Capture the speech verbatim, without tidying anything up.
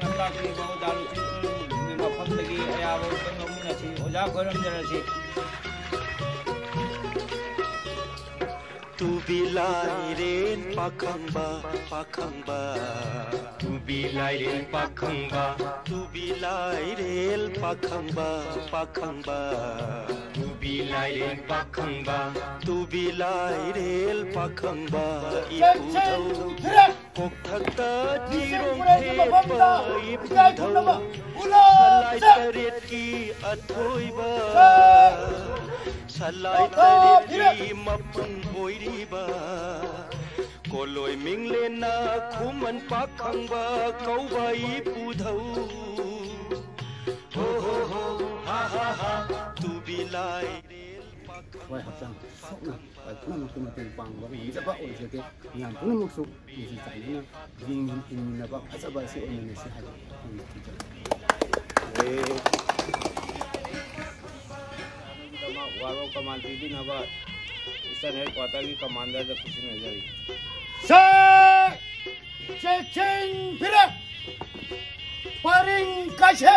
ꯂꯝꯇꯥꯛꯄꯤꯔꯤꯕ ꯑꯣꯖꯥ ꯂꯨꯆꯤꯡꯕꯒꯤ ꯃꯐꯝꯗꯒꯤ ꯑꯌꯥꯕ ꯂꯧꯃꯤꯟꯅꯁꯤ꯫ ꯑꯣꯖꯥ ꯈꯣꯏꯔꯝꯖꯔꯁꯤ꯫ ꯇꯨꯕꯤ ꯂꯥꯏꯔꯦꯟ ꯄꯥꯈꯪꯕ, ꯄꯥꯈꯪꯕ꯫ ꯇꯨꯕꯤ ꯂꯥꯏꯔꯦꯟ ꯄꯥꯈꯪꯕ꯫ ꯇꯨꯕꯤ ꯂꯥꯏꯔꯦꯟ ꯄꯥꯈꯪꯕ, ꯄꯥꯈꯪꯕ꯫ ꯇꯨꯕꯤ ꯂꯥꯏꯔꯦꯟ ꯄꯥꯈꯪꯕ꯫ ꯇꯨꯕꯤ ꯂꯥꯏꯔꯦꯟ ꯄꯥꯈꯪꯕ ꯏꯄꯨꯙꯧ꯫ ꯀꯣꯛꯊꯛꯇ ꯆꯤꯔꯣꯡ ꯊꯦꯠꯄ ꯏꯄꯨꯙꯧ꯫ ꯁꯂꯥꯏ ꯇꯔꯦꯠꯀꯤ ꯑꯊꯣꯏꯕ꯫ ꯁꯂꯥꯏ ꯇꯔꯦꯠꯀꯤ ꯃꯄꯨꯡ ꯑꯣꯏꯔꯤꯕ꯫ ꯀꯣꯂꯣꯏ ꯃꯤꯡꯂꯦꯟꯅ ꯈꯨꯃꯟ ꯄꯥꯛꯈꯪꯕ ꯀꯧꯕ ꯏꯄꯨꯙꯧ꯫ ꯍꯣ ꯍꯣ ꯍꯣ, ꯍꯥ ꯍꯥ ꯍꯥ, ꯇꯨꯕꯤ ꯂꯥꯏꯔꯦꯜ ꯄꯥꯈꯪꯕ꯫ ꯍꯣꯏ, ꯍꯛꯆꯥꯡ ꯁꯣꯛꯅ ꯄꯨꯝꯅꯃꯛꯀꯤ ꯃꯇꯦꯡ ꯄꯥꯡꯕ ꯉꯝꯖꯕ ꯑꯣꯏꯖꯒꯦ꯫ ꯃꯌꯥꯝ ꯄꯨꯝꯅꯃꯛꯁꯨ ꯅꯨꯡꯁꯤ ꯆꯥꯟꯅꯅ ꯌꯦꯡꯃꯤꯟꯅꯕ ꯐꯖꯕ ꯑꯁꯤ ꯑꯣꯏꯃꯤꯟꯅꯁꯤ ꯍꯥꯏꯕ ꯐꯣꯡꯗꯣꯛꯆꯔꯤ꯫ ꯋꯥꯔꯣ ꯀꯃꯥꯟ ꯄꯤꯕꯤꯅꯕ ꯏꯁꯇꯔꯟ ꯍꯦꯗꯀ꯭ꯋꯥꯇꯔꯒꯤ ꯀꯃꯥꯟꯗꯔꯗ ꯈꯨꯠꯁꯤꯟꯅꯖꯔꯤ꯫ ꯁꯦ! ꯆꯦꯛꯁꯤꯟꯕꯤꯔꯦ! ꯄꯔꯤꯡ ꯀꯥꯏꯁꯦ!